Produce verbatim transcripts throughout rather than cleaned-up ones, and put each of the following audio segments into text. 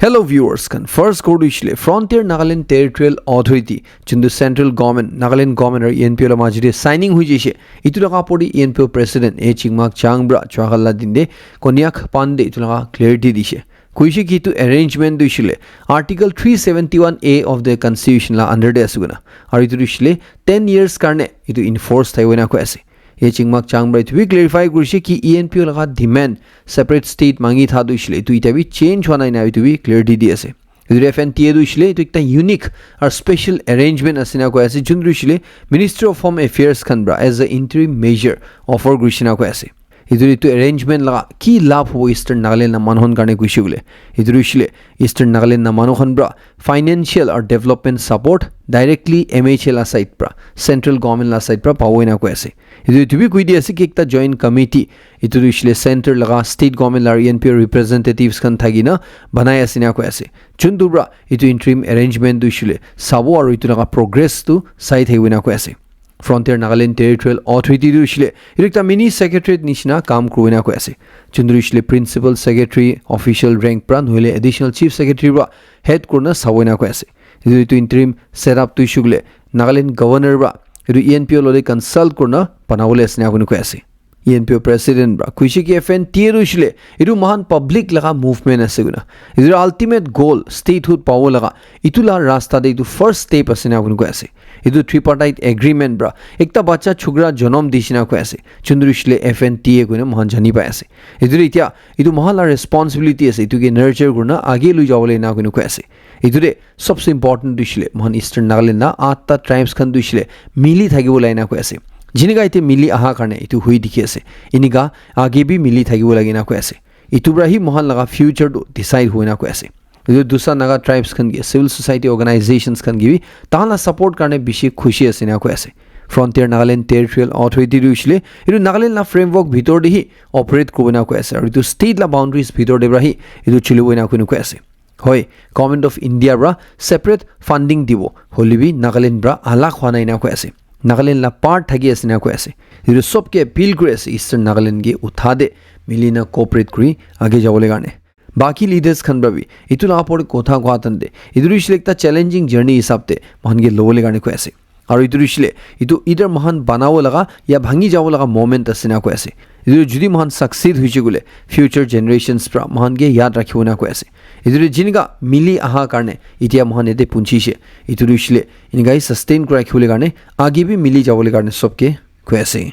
Hello viewers khan, first kori dishile Frontier Nagaland Territorial Authority, juntu central government, Nagaland government aru E N P O la majite signing hui jishe. Itu laga opor te E N P O president A Chingmak Chang pra Chakhala dinde Konyak Pande itu laga clarity dishe. Kuishe ki itu arrangement tu ishile Article three seventy-one A of the Constitution la under te ase kuna. Aru itu ishile ten years karne itu enforce thai wena koi ase. Ye Chingmak Chang pra itu bi clarify kurishe ki E N P O laga demand separate state mangi tha tu ishile itu ita bi change hwa nai na itu bi clarity di ase. Itu F N T A tu ishile itu ekta unique or special arrangement ase na koi ase, jun tu ishile Ministry of Home Affairs khan pra as a interim measure offer kurishe na koi ase. Itu itu arrangement laga ki labh hobo Eastern Nagaland na manu khan karne kuishe bole. Itu ishile Eastern Nagaland na manu khan pra financial or development support directly M H A la side pra, central government la side pra pawo ena koi ase. Itu itu bi koi di ase ki ekta joint committee itu tu ishile center laga state government la E N P O representatives khan thaki na banai ase na koi ase. Juntu pra itu interim arrangement tu ishile sabo aru itu laga progress tu sai thai wena koi ase. Frontier Nagaland Territorial Authority tu ishile itu ekta mini secretariat nishina kam kuri wena koi ase. Juntu ishile principal secretary official rank pra nohile additional chief secretary pra head kurna sabo ena koi ase. Itu itu interim setup tu ishile Nagaland governor pra itu E N P O lole consult kurna banabole ase na koi ase. E N P O president pra kuishe ki F N T A tu ishile itu mahan public laga movement ase kuna. Itu ultimate goal statehood pawo laga itu la rasta te itu first step ase na koi ase. Itu tripartite agreement pra ekta bacha chukra jonom dishina koi ase. Juntu ishile F N T A koina mahan jani pai ase. Itu itya itu mahan la responsibility ase itu ke nurture kurna age lui jabole na koi ase. Itu de sobse important tu ishile mohan Eastern Nagaland la atta tribes khan tu ishile mili thakibo lai na koi ase. Jinika ite mili aha karne itu hui dikhi ase. Inika age bi mili thakibo lagi na koi ase. Itu pra hi mohan laga future tu decide hoi na koi ase. Itu dusa Naga tribes khan ke civil society organizations khan ke bi tahan la support karne bishi khushi ase na koi ase. Frontier Nagaland Territorial Authority tu ishile itu Nagaland la framework bhitor de hi operate kuribo na koi ase aru itu state la boundaries bhitor de pra hi itu chulibo na koi ase. Hoi, Government of India pra separate funding dibo, hoilebi Nagaland pra alag hwa nai na koi ase. Nagaland la part thaki ase na koi ase. Itu sobke appeal kuri ase Eastern Nagaland ke utha de mili na cooperate kuri age jabole karne. Baki leaders khan pra bi itu la opor kotha koa tante itu ishile ekta challenging journey hisab te mohan ke lobole karne koi ase. Aru itu ishile itu either mohan banabo laga ya bhangi jabo laga moment ase na koi ase. Itu jodi mohan succeed hoise koile future generations pra mohan ke yaad rakhibo na koi ase. Itu jinika mili aha karne itya mohan ete punchishe. Itu ishile inika hi sustain kura rakhibole karne age bi mili jabole karne sobke koi ase.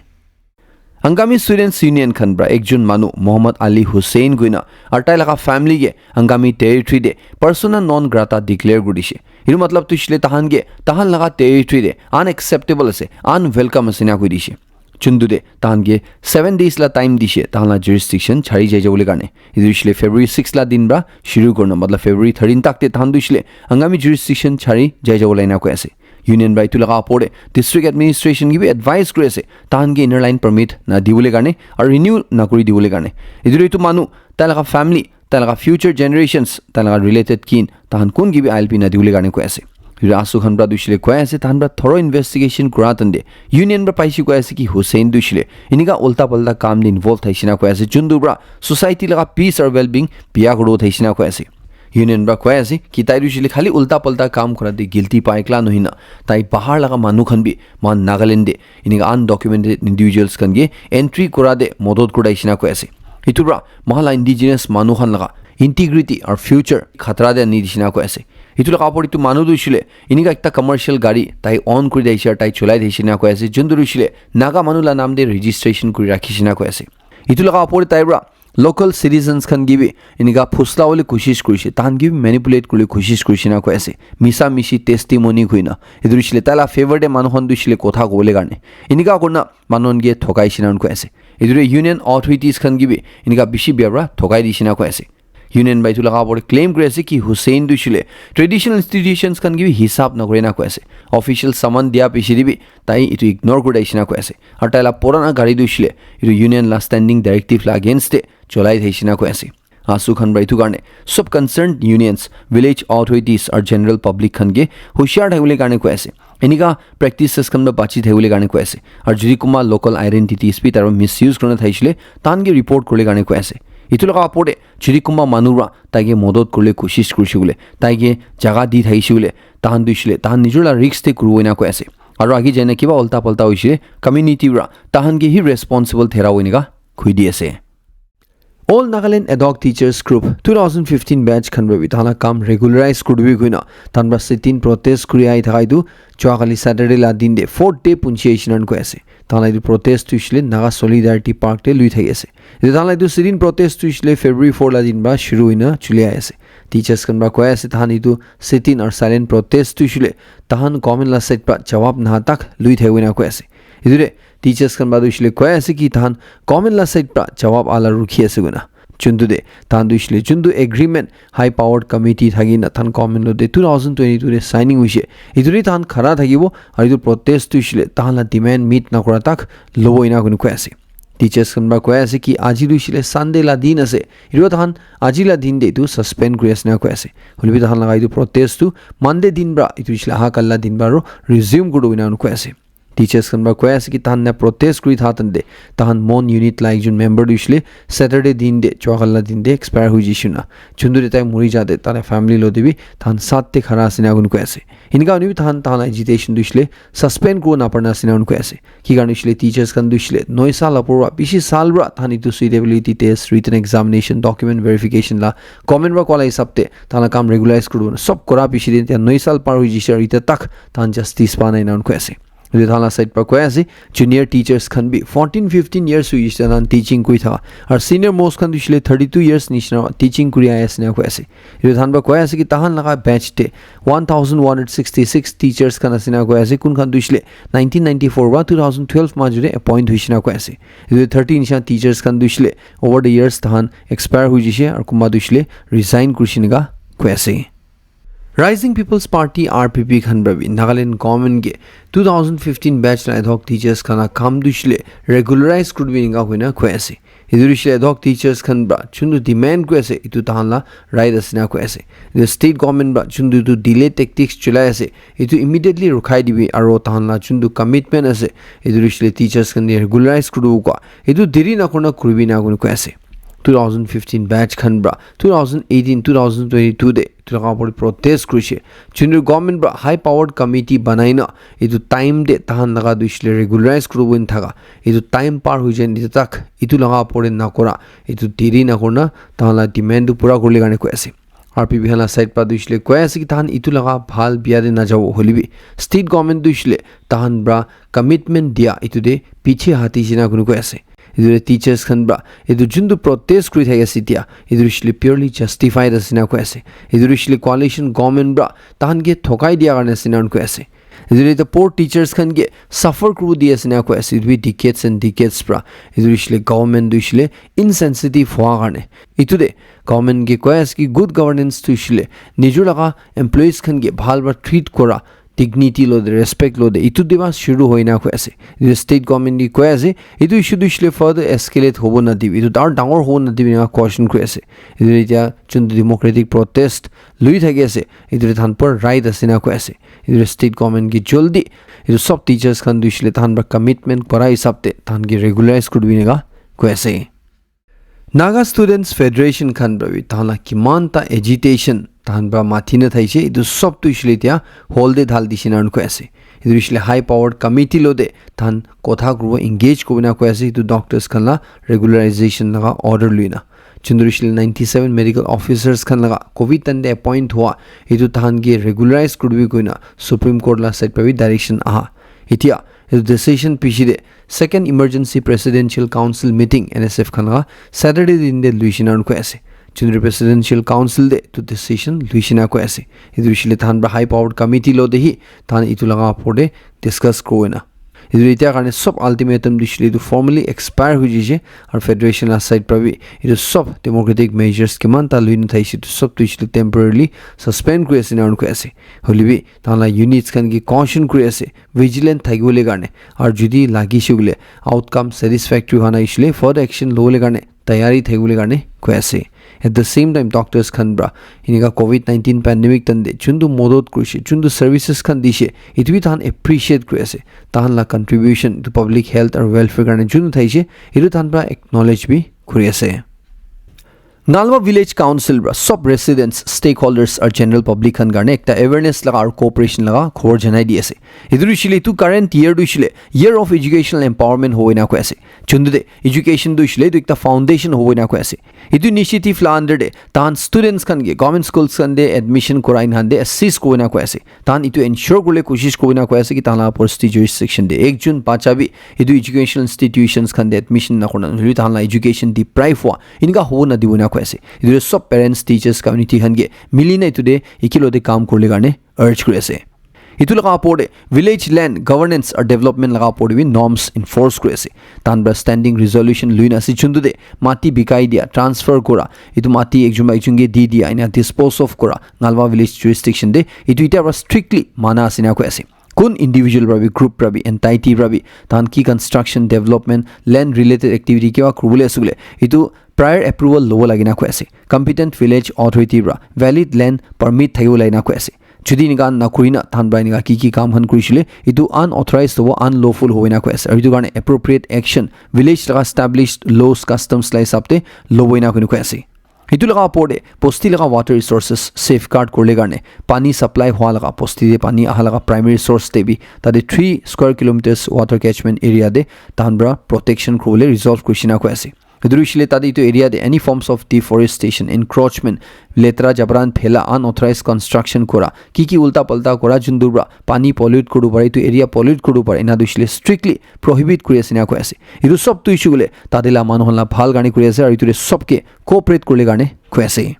Angami Students Union khan pra ekjon manu Muhammad Ali Hussain koina aru tai laga family ke Angami territory de persona non grata declare kuri dishe. Itu matlab tu ishile tahan ke tahan laga territory de unacceptable ase, unwelcome ase na koi dishe. Juntu de tahan ke seven days la time dishe tahan la jurisdiction chari jai jabole karne. Itu ishile February six la din pra shuru kurna matlab February thirteen tak te tahan tu ishile Angami jurisdiction chari jai jabole na koi ase. Union pra itu laga opor te district administration ke bi advice kuri ase tahan ke inner line permit na dibole karne aru renew na kuri dibole karne. Itu itu manu tai laga family, tai laga future generations, tai laga related kin tahan kun ke bi I L P na dibole karne koi ase. Itu asu khan pra tu ishile koi ase tahan pra thorough investigation kura tante union pra paise koi ase ki Hussain tu ishile inika ulta palta kam de involve thaishe na koi ase juntu pra society laga peace aru well being biya kuri thaishe na koi ase. Union pra koi ase ki tai tu ishile khali ulta palta kam kura de guilty pai kla nohina tai bahar laga manu khan bi mohan Nagaland de inika undocumented individuals khan ke entry kura de modot kuri thaishe na koi ase. Itu pra mohan la indigenous manu khan laga integrity aru future khatra de ani dishe na koi ase. Itu laga opor itu manu tu ishile inika ekta commercial gari tai own kuri thaishe aru tai cholai thaishe na koi ase juntu ishile Naga manu la nam de registration kuri rakhishe na koi ase. Itu laga opor te tai pra local citizens khan ke bi inika phusla bole koshish kurishe, tahan ke bi manipulate kuribole koshish kurishe na koi ase. Misa mishi testimony koina itu ishile tai la favor de manu khan tu ishile kotha kobole karne inika kurna manu khan ke thokaishe na koi ase. Itu union authorities khan ke bi inika bishi bia pra thokai dishe na koi ase. Union pra itu laga opor te claim kuri ase ki Hussain tu ishile traditional institutions khan ke bi hisab na kore na koi ase. Official summon dia piche de bi tai itu ignore kuri thaishe na koi ase. Aru tai la purana gari tu ishile itu union la standing directive la against te cholai thaishe na koi ase. Asu khan pra itu karne sob concerned unions, village authorities aru general public khan ke hushiar thakibole karne koi ase. Enika practices khan pra bachi thakibole karne koi ase. Aru jodi kunba local identities bi tai pra misuse kurina thaishile tahan ke report kuribole karne koi ase. Etu laga opor te jodi kunba manu para tai ke modot kuribole koshish kurise koile, tai ke jaga di thakise koile, tahan tu hoishe le tahan nijor la risk te kuribo ena koi ase. Aro age jaina kiba ulta palta hoishe le community para tahan ke hi responsible therabo enika koi di ase. All Nagaland Ad Hoc Teachers Group two thousand fifteen batch khan para bi tahan la kam regularize kuri dibi koina tahan para sit-in protest kuri ahi thaka etu jua kali Saturday la din te fourth day punchi ahi shina koi ase. Tahan la etu protest tu hoishe le Naga Solidarity Park te lui thaki ase. Etu tahan la etu sit-in protest tu hoishe le February four la din para shuru hoina chuli ahi ase. Teachers khan para koi ase tahan etu sit-in or silent protest tu hoishe le tahan government la side para jawab naha tak lui thaki koina koi ase. Etu te teachers khan para tu hoishe le koi ase ki tahan government la side para jawab ala rukhi ase koina. Chuntu de tahan tu hoishe le chuntu agreement high powered committee thaki na tahan government lo de two thousand twenty-two de signing hoishe. Etu te tahan khara thakibo aru etu protest tu hoishe le tahan la demand meet nakura tak lobo ena koi ase. Teachers khan para koi ase ki aji tu hoishe le Sunday la din ase. Etu tahan aji la din de etu suspend kuri ase na koi ase. Hoilebi tahan laga etu protest tu Monday din para etu hoishe le aha kali la din para aro resume kuri dibo ena koi ase. Teachers khan para koi ase ki tahan na protest kuri tha tante tahan Mon unit la ekjon member tu hoishe le Saturday din de jua kali la din de expire hoi jishe na. Chuntu de tai muri ja de tai family lo de bi tahan sat te khara ase na koi ase. Enika hoilebi tahan tahan la agitation tu hoishe le suspend kuri na parna ase na koi ase. Ki karne hoishe le teachers khan tu hoishe le noi sal opor para bishi sal para tahan etu suitability test, written examination, document verification la government para koa la hisab te tahan la kam regularize kuri dibo sob kura piche de tai noi sal par hoi jishe aru eta tak tahan justice pa nai na koi ase. Etu tahan la side para koi ase junior teachers khan bi fourteen fifteen years hoi jishe tahan teaching kuri thaka aru senior most khan tu hoishe le thirty-two years nishina teaching kuri ahi ase na koi ase. Etu tahan para koi ase ki tahan laga batch te one thousand one hundred sixty-six teachers khan ase na koi ase kun khan tu hoishe le nineteen ninety-four para two thousand twelve majo de appoint hoishe na koi ase. Etu thirty nishina teachers khan tu hoishe le over the years tahan expire hoi jishe aru kunba tu hoishe le resign kurishe ena koi ase. Rising People's Party R P P khan para bi Nagaland government ke two thousand fifteen batch la ad hoc teachers khan la kam tu hoishe le regularize kuri dibi ena koi na koi ase. Etu tu hoishe le ad hoc teachers khan para chuntu demand koi ase etu tahan la right ase na koi ase. Etu state government para chuntu etu delay tactics cholai ase etu immediately rukhai dibi aru tahan la chuntu commitment ase etu tu hoishe le teachers khan ke regularize kuri dibo koi etu deri na kurna kuri dibi ena koi ase. Two thousand fifteen batch khan para two thousand eighteen two thousand twenty-two de etu laga opor te protest kurishe. Chuntu government para high powered committee banai na etu time te tahan laga tu hoishe le regularize kuri dibo ena thaka etu time par hoi jai etu tak etu laga opor te na kura etu deri na kurna tahan la demand tu pura kuribole karne koi ase. R P P khan la side para tu hoishe le koi ase ki tahan etu laga bhal bia te na jabo hoilebi state government tu hoishe le tahan para commitment dia etu te piche hati jai na koi ase. Etu teachers khan para etu juntu protest kuri thaki ase etia etu hoishe le purely justified ase na koi ase. Etu hoishe le coalition government para tahan ke thokai dia karne ase na koi ase. Etu te poor teachers khan ke suffer kuribo di ase na koi ase etu bi decades and decades para. Etu hoishe le government tu hoishe le insensitive hua karne etu te government ke koi ase ki good governance tu hoishe le nijor laga employees khan ke bhal para treat kura dignity lo de respect lo de etu de ba shuru hoi na koi ase. Etu state government ke koi ase etu issue tu hoishe le further escalate hobo na dibi etu dar dangor hobo na dibi ena caution kuri ase. Etu etia juntu democratic protest lui thaki ase etu te tahan pura right ase na koi ase. Etu state government ke jaldi etu sob teachers khan tu hoishe le tahan para commitment kura hisab te tahan ke regularize kuri dibi ena koi ase. Naga Students Federation khan para bi tahan la kiman ta agitation tahan para mati na thaise etu sob tu hoishe le etia hall te dhal dishe na koi ase. Etu hoishe le high powered committee lo de tahan kotha kuribo engage kuribo ena koi ase etu doctors khan la regularization laga order lui na. Chuntu hoishe le ninety-seven medical officers khan laga covid time te appoint hua etu tahan ke regularize kuri dibi koina Supreme Court la side para bi direction aha. Etia etu decision piche de Second Emergency Presidential Council meeting N S F khan laga Saturday din de lui shina koi ase. Chuntu Presidential Council de etu decision lui shina koi ase. Etu hoishe le tahan para high powered committee lo de hi tahan etu laga opor te discuss kuri na. Etu etia karne sob ultimatum tu hoishe le etu formally expire hoi jai se aru federation la side para bi etu sob democratic measures kiman ta lui na thaise etu sob tu hoishe le temporarily suspend kuri ase na koi ase. Hoilebi tahan la units khan ke caution kuri ase vigilant thaki bole karne aru jodi lagi she koile outcome satisfactory hua nai she koile further action lo bole karne tayari thaki bole karne koi ase. At the same time doctors khan para enika covid nineteen pandemic time te juntu modot kurise juntu services khan dishe etu bi tahan appreciate kuri ase. Tahan la contribution etu public health aru welfare karne juntu thaise etu tahan para acknowledge bi kuri ase. Ngalwa Village Council pra sob residents, stakeholders aru general public khan karne ekta awareness laga aru cooperation laga khobor janai di ase. Etu hoishile etu current year tu hoishile Year of Educational Empowerment hobo ena koi ase. Chundu de education tu hoishile etu ekta foundation hobo ena koi ase. Etu initiative la under de tahan students khan ke government schools khan de admission korai na de assist kori na koi ase. Tahan etu ensure kori le koshish kori na koi ase ki tahan la university jurisdiction de ekjon bacha bi etu educational institutions khan de admission na korna, nohole tahan la education deprive hua, enika hobo na dibo na koi ase. Etu de sob parents, teachers, community khan ke mili na etu de ekilo de kam kori le karne urge kori ase. Etu laga opor de village land governance or development laga opor de bi norms enforce kori ase. Tahan pra standing resolution lui na ase, chundu de mati bikai dia, transfer kora, etu mati ekjon ba ekjon ke di dia, ena dispose of kora, Ngalwa village jurisdiction de, etu itya pra strictly mana ase na koi ase. Kun individual pra bi, group pra bi, entity pra bi, tahan ki construction, development, land related activity kiba kuribole ase koile, etu prior approval lobo lage na koi ase. Competent village authority pra valid land permit thakibo lage na koi ase. Jodi enika nakuri na tahan pra enika ki ki kam khan kurishile, etu unauthorized hobo, unlawful hobo ena koi ase. Aru etu karne appropriate action village laga established laws, customs la hisab te lobo ena koi ase. Etu laga opor de bosti laga water resources safeguard kurle karne, pani supply hua laga, bosti de pani aha laga primary source de bi tate three square kilometers water catchment area de tahan pra protection kuribole resolve kurishi na koi ase. Etu hoishile tate etu area de any forms of deforestation, encroachment, letra jabran phela, unauthorized construction kora, ki ki ulta palta kora, juntu pra pani pollute koribo pare, etu area pollute koribo pare, ena tu hoishile strictly prohibit kuri ase na koi ase. Etu sob tu issue hoile tate la manu khan la bhal karne kuri ase, aru etu de sob ke cooperate kurle karne koi ase.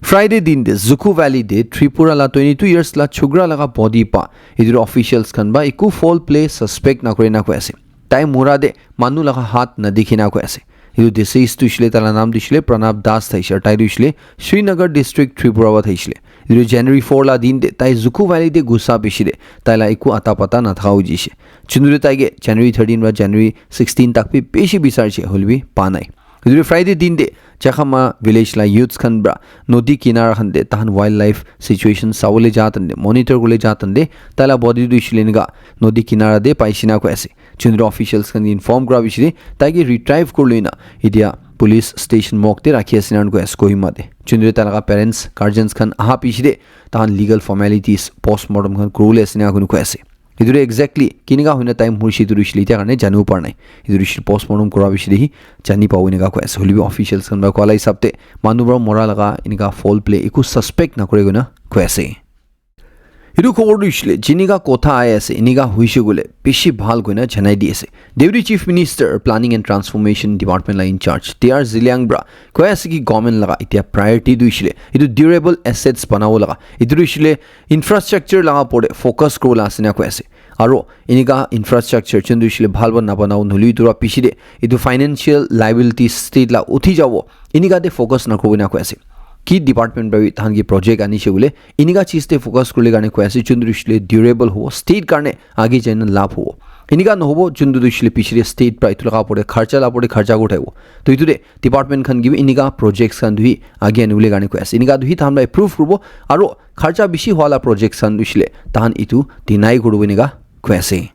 Friday din de Zuku Valley de Tripura la twenty-two years la chukra laga body pa etu officials khan ba eku foul play suspect na kore na koi ase. Tai mura de manu laga hat na dikhi na koi ase. Etu deceased tu hoishile taila naam tu hoishile Pranab Das thaishe, tai tu hoishile Srinagar district Tripura wa thaishe. Etu January four la din de tai Zuku Valley de gusa bishi de taila eku ata pata na thaka hoi jishe. Chundu de tai ke January thirteen wa January sixteen tak bi bishi bisar che hoi le bi pa nai. Etu Friday din de Chakhama village la youths khan pra nodi kinara khan de tahan wildlife situation sawole ja tan de, monitor kule ja tan de, taila body tu hoishile enika nodi kinara de paishe na koi ase. Chundra officials khan ke inform kura bishi de tai ke retrieve kuri loi na etia police station morgue te rakhi ase na koi ase Kohima de. Chundra tai laga parents, guardians khan aha bishi de tahan legal formalities, postmortem khan kuribole ase na koi ase. Etu tu exactly kinika hoina tai murshi tu hoishile etia karne janibo para nai. Etu tu hoishile postmortem kura bishi de hi jani pabo enika koi ase. Hoile bi officials khan para koa la hisab te manu para mora laga enika foul play eku suspect na kore koina koi ase. Etu khobor tu hoishile jinika kotha ai ase enika hoishe koile bishi bhal koina janai di ase. Deputy Chief Minister, Planning and Transformation Department la in charge T R Zeliang para koi ase ki government laga etia priority tu hoishile etu durable assets banabo laga. Etu tu hoishile infrastructure laga opor te focus kuribo la ase na koi ase. Aro enika infrastructure chun tu hoishile bhal para nabanabo nohole etu para piche te etu financial liability state la uthi jabo. Enika te focus na kuribo na koi ase. Ki department para bi tahan ki project anishe koile enika cheez te focus kuribole karne koi ase chun tu hoishile durable hobo, state karne age jai na labh hobo. Enika nohobo chun tu hoishile piche te state para etu laga opor te kharcha la opor te kharcha kuri thaibo. To etu te department khan ke bi enika projects khan tu hi age anibole karne koi ase. Enika tu hi tahan para approve kuribo aro kharcha bishi hua la projects khan tu hoishile tahan etu deny kuribo enika koi ase.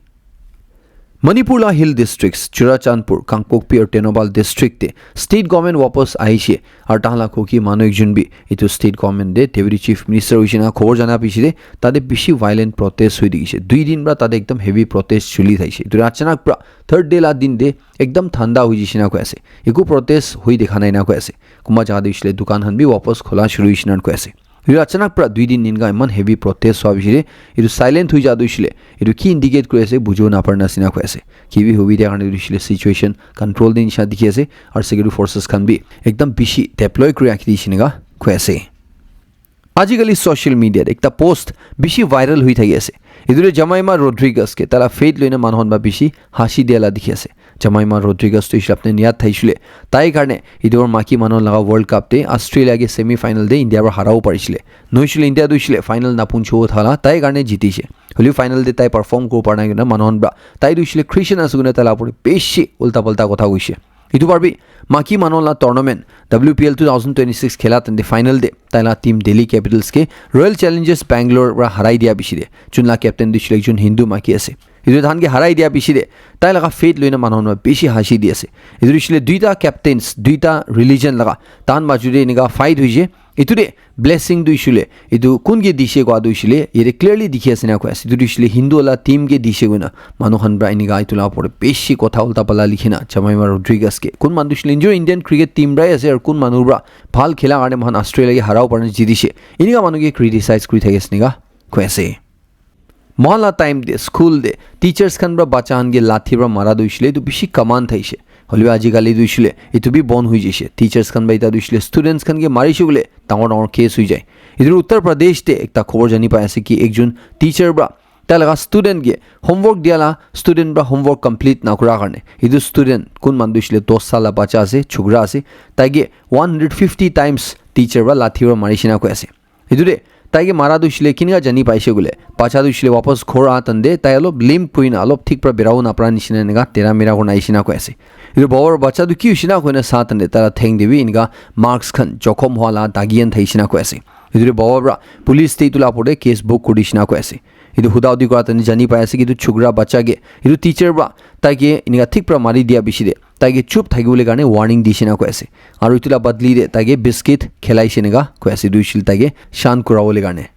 Manipur la hill districts, Churachandpur, Kangpokpi aru Tenobal district te state government wapas ahishe aru tahan la koki manu ekjon bi etu state government te deputy chief minister hoishe na khobor jana piche te tate bishi violent protest hoi dikhishe. Dui din para tate ekdam heavy protest chuli thaishe. Etu achanak para third day la din te ekdam thanda hoi jishe na koi ase. Eku protest hoi dikha nai na koi ase. Kunba jaga te hoishile dukan khan bi wapas khola shuru hoishe na koi ase. Etu achanak para dui din enika iman heavy protest hua piche te etu silent hoi ja tu hoishile etu ki indicate kuri ase bujibo napare na sina koi ase. Ki bi hobi dia karne etu hoishile situation control te nisha dikhi ase aru security forces khan bi ekdam bishi deploy kuri rakhi dishe enika koi ase. Ajikali social media te ekta post bishi viral hoi thaki ase. Etu tu Jemima Rodriguez ke taila fate loina manu khan para bishi hasi dia la dikhi ase. Jemima Rodriguez tu hoishile apni niyat thaishile tai karne etu maki manu laga World Cup te Australia ke semi final te India para harabo parishile. Nohoishile India tu hoishile final napunchibo thala tai karne jitishe. Hoile final te tai perform kuribo para nai koina manu khan para tai tu hoishile Christian ase koina taila opor te bishi ulta palta kotha koishe. Etu para bi maki manu la tournament W P L two thousand twenty-six khela tante final te taila team Delhi Capitals ke Royal Challengers Bangalore para harai dia piche te chun la captain tu hoishile ekjon Hindu maki ase. Etu tahan ke harai dia piche de, tai laga faith loina manu khan para bishi hasi di ase. Etu hoishe le duita captains, duita religion laga, tahan majot de enika fight hoishe. Etu de blessing tu hoishe le, etu kun ke dishe koa tu hoishe le, yate clearly dikhi ase na koi ase. Etu tu hoishe le Hindu wala team ke dishe koina, manu khan para enika etu la opor de bishi kotha ulta pala likhi na, Jemima Rodriguez ke. Kun manu tu hoishe le injor Indian cricket team para ase, aru kun manu para bhal khela karne moikhan Australia ke harao parne jiti she. Enika manu ke criticize kuri thaki ase enika koi ase. Moikhan la time de, school de, teachers khan para bacha khan ke lathi para mara tu hoishe le, etu bishi common thaishe. Hoilebi ajikali tu hoishe le, etu bi bon hoi jaishe. Teachers khan para eta tu hoishe le, students khan ke marishe koile, dangor dangor case hoi jai. Etu Uttar Pradesh de ekta khobor jani pai ase ki ekjon teacher para tai laga student ke homework dia la, student para homework complete na kura karne, etu student kun manu tu hoishe le dos saal la bacha ase, chukra ase, tai ke one hundred fifty times teacher para lathi para marishe na koi ase. Etu de, tai ke mara tu hoishe le kinika jani paishe koile, bacha tu hoishe le wapas ghor aha time de, tai olop limp kurina, olop thik para berao napara nishina enika tera mera kurina ahishe na koi ase. Etu baba para bacha tu ki hoishe na koina sa time de, tai la theng de bi enika marks khan, jokhom hua la dagi khan thaishe na koi ase. Etu de baba para police de etu la opor de case book kuri dishe na koi ase. Etu huda hudi kura time de jani pai ase ki etu chukra bacha ke, etu teacher para tai ke enika thik para mari dia piche de, tai ke chup thaki bole karne warning dishe na koi ase. Aru etu la badli de tai ke biscuit khelaishe enika koi ase, etu hoishe le tai ke shan kura bole karne.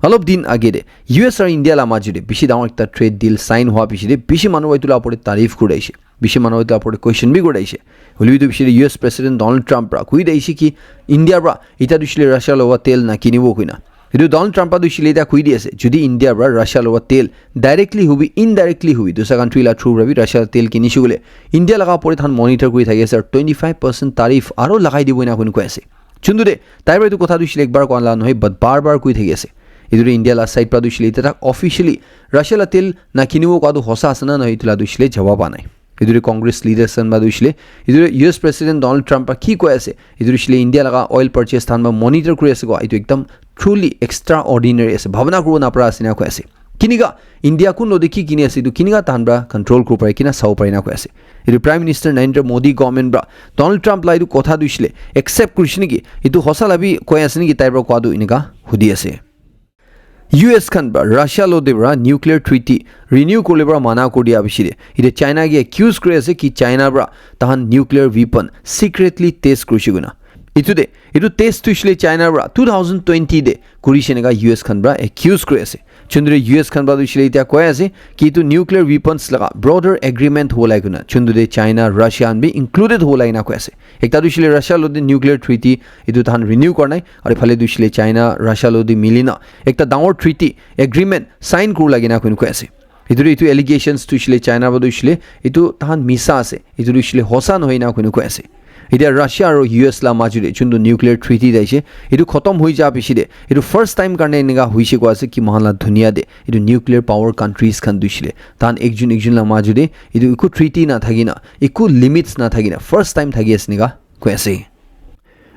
Olop din age de U S aru India la majot de bishi dangor ekta trade deal sign hua piche de bishi manu etu la opor de tarif kuri aishe. Bishi manu etu la opor de question bi kuri aishe. Hoilebi tu piche de U S President Donald Trump para koi aishe ki India para eta tu hoishe le Russia lowa tel na kinibo koina. Etu Donald Trump para tu hoishe le eta koi di ase, jodi India para Russia lowa tel directly hobi, indirectly hobi, dusra country la through para bi Russia la tel kinishe koile, India laga opor de tahan monitor kuri thaki ase, aru twenty five percent tarif aru lagai dibo ena koi ase. Chundu de, tai para etu kotha tu hoishe le ekbar koa la nohoi, but bar bar koi thaki ase. Etu tu India la side para tu hoishe le eta tak officially Russia la tel na kinibo koa tu hosa ase na nohoi, etu la tu hoishe le jawab aha nai. Etu tu Congress leaders khan para tu hoishe le, etu tu U S President Donald Trump para ki koi ase, etu tu hoishe le India laga oil purchase tahan para monitor kuri ase koa, etu ekdam truly extraordinary ase, bhabna kuribo napara ase ena koi ase. Kinika India kun lo de ki kini ase, etu kinika tahan para control kuribo pare, kina sabo pare ena koi ase. Etu Prime Minister Narendra Modi government para Donald Trump la etu kotha tu hoishe le accept kurishe neki, etu hosa la bi koi ase neki tai para koa tu enika hudi ase. U S khan para Russia lo de para nuclear treaty renew kuribole para mana kuri dia piche de, eta China ke accuse kuri ase ki China para tahan nuclear weapon secretly test kurishe koina. Etu de, etu test tu hoishe le China para two thousand twenty de kurishe enika U S khan para accuse kuri ase. Chundu de U S khan para tu hoishe le eta koi ase ki etu nuclear weapons laga broader agreement hobo lage koina. Chundu de China, Russia khan bi included hobo lage ena koi ase. Ekta tu hoishe le Russia lo de nuclear treaty etu tahan renew kura nai, aru ephale tu hoishe le China, Russia lo de mili na ekta dangor treaty agreement sign kuribo lage ena koi ase. Etu tu, etu allegations tu hoishe le China para tu hoishe le etu tahan misa ase, etu tu hoishe le hosa nohoi ena koi ase. Eta Russia aru U S la majot de chundu nuclear treaty de aishe, etu khotom hoi ja piche de, etu first time karne enika hoishe koi ase ki moikhan la dunia de etu nuclear power countries khan tu hoishe le tahan ekjon ekjon la majot de etu eku treaty na thaki na, eku limits na thaki na first time thaki ase enika koi ase.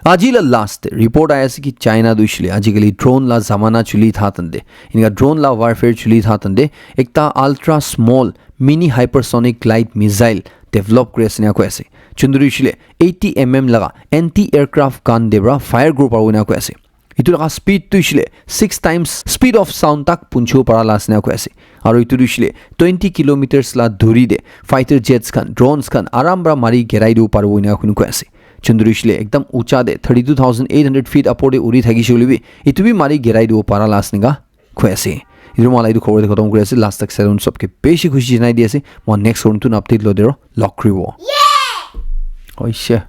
Aji la last te report ahi ase ki China tu hoishe le ajikali drone la zamana chuli tha time de, enika drone la warfare chuli tha time de, ekta ultra small mini hypersonic glide missile develop kuri ase ena koi ase. Chundu tu hoishe le eighty M M laga anti aircraft gun de para fire kuribo paribo ena koi ase. Etu laga speed tu hoishe le six times speed of sound tak punchibo para la ase ena koi ase. Aru etu tu hoishe le twenty kilometers la duri de fighter jets khan, drones khan aram para mari girai dibo paribo ena koi ase. Chundu tu hoishe le ekdam ucha de thirty two thousand eight hundred feet upor de uri thakishe koile bi etu bi mari girai dibo para la ase ena koi ase. Etu moi la etu khobor de khatam kuri ase. Last tak salon sob ke bishi khushi janai di ase. Moi next round tu update lo de ro log kuribo. Hoishe.